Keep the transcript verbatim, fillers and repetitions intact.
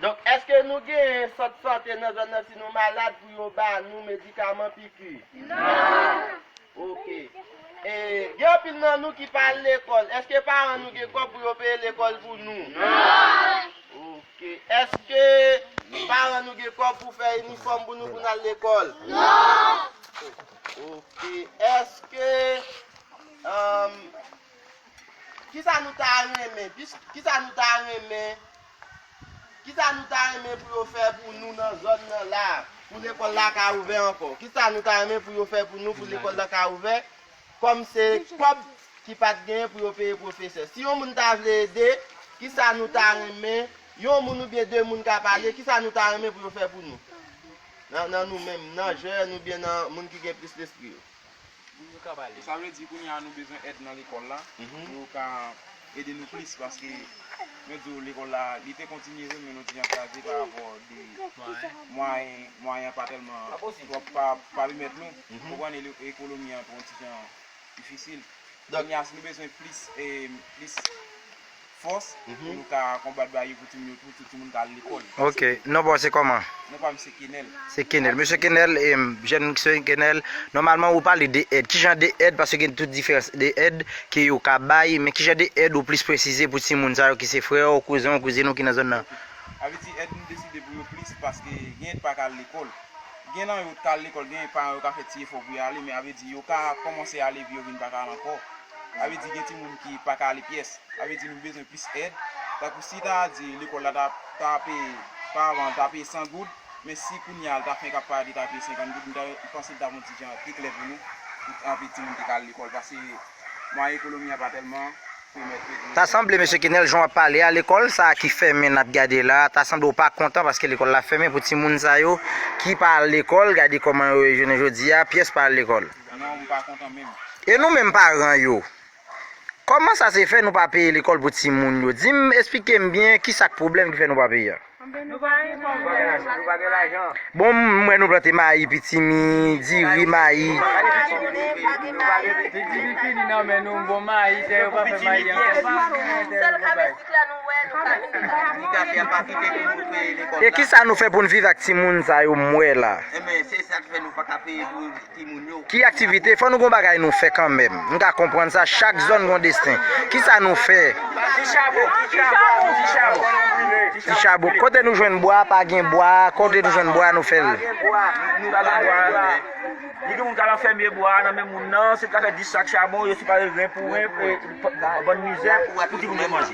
Donk, èske nou genyen sant sante nan zòn nan si nou malad pou yo ba nou medikaman piki? Non. Ok. E, gen anpil nan nou ki pa al lekòl. Èske paran nou gen kòb pou yo peye lekòl pou nou? Non. Ok. Èske paran nou gen kòb pou fè inifòm pou nou pou n al lekòl? Non. Ok. Èske, um, kisa nou ta renmen? Pis-, kisa nou ta renmen? Kisa nou ta renmen pou yo fè pou nou nan zòn nan la? Pou lekòl la ka ouvè ankò. Kisa nou ta renmen pou yo fè pou nou pou lekòl la ka ouvè? Kòm se kòb ki pa t genyen pou yo peye pwofesè. Si yon moun ta vle ede, kisa nou ta renmen? Yon moun oubyen de moun ka pale, kisa nou ta renmen pou yo fè pou nou? Nan, nan nou menm, nan jèn oubyen nan moun ki gen plis lespri yo. Sa vle di kounye a nou bezwen èd nan lekòl la, pou yo ka ede nou plis, paske mwen di w lekòl la, li te kontinye vre, men nou ti jan kraze pa rapò de mwayen, mwayen an pa tèlman twòp pa, pa pèmèt nou. Ou konprann, e, ekonomi an te yon ti jan difisil. Donk, kounye a, si nou bezwen plis, e, plis fòs pou nou ka konbat bagay yo pou timoun yo, pou tout timoun ka al lekòl. Ok. Non pa w se kòman? Non pa m se Kenel. Se Kenel. Mesye Kenel, em, jèn mesye Kenel, nòmalman ou pale de èd. Ki jan de èd? Paske gen tout diferans de èd ke yo ka bay, men ki jan de èd ou plis presize pou timoun sa yo ki se frè w, kouzen w, kouzin w ki nan zòn nan? A vle di èd nou deside pou yo plis paske gen pa ka al lekòl. Gen nan yo ka al lekòl, gen paran yo ka fè ti efò pou y ale, men a vle di yo ka kòmanse ale epi yo vin pa ka al ankò. A vle di gen timoun ki pa ka ale pyès. A vle di nou bezwen plis èd. Tankou si ta di lekòl la ta, ta peye, paran ta peye san goud, men si kounye a l ta fenk ap pale ta peye senkant goud, m ta, m panse l t ap yon ti jan pi klè pou nou, pou anpil timoun te ka al lekòl, paske mwayen ekonomi a pa tèlman pèmèt yo. Ta sanble, mesye Kenel, jan w ap pale a, lekòl sa a ki fèmen n ap gade la, ta sanble w pa kontan paske lekòl la fèmen pou timoun sa yo ki pa al lekòl, gade kòman yo ye jounen jodi a, pyès pa al lekòl. Non, m pa kontan menm. E nou menm paran yo? Kòman sa se fè nou pa peye lekòl pou timoun yo? Di m, esplike m byen, ki sa k pwoblèm ki fè nou pa peye a? Nou pa gen kòb. Nou pa gen lajan. Bon, m wè nou plante mayi, pitimi, diri, mayi. Pitimi fini nan men nou, bon mayi, se yo pa fè mayi ankò. Sèl kabesik la nou wè, nou ka vin. E ki sa nou fè pou n viv ak timoun sa yo m wè la? Enben, se sa k fè nou pa ka peye pou timoun yo. Ki aktivite? Fò nou gon bagay nou fè kanmenm. M ka konprann sa, chak zòn gon desten. Kisa nou fè? Ti chabon, ti chabon, ti chabon. Ti chabon. Kote nou jwenn bwa? Pa gen bwa. Kote nou jwenn bwa, nou fè l. Nou pa gen bwa. Li gen moun k al anfèmye bwa nan men moun nan, se ta fè dis sak chabon, yo separe ren pou ren, pou, pou, pou bann mizè, pou timoun yo manje.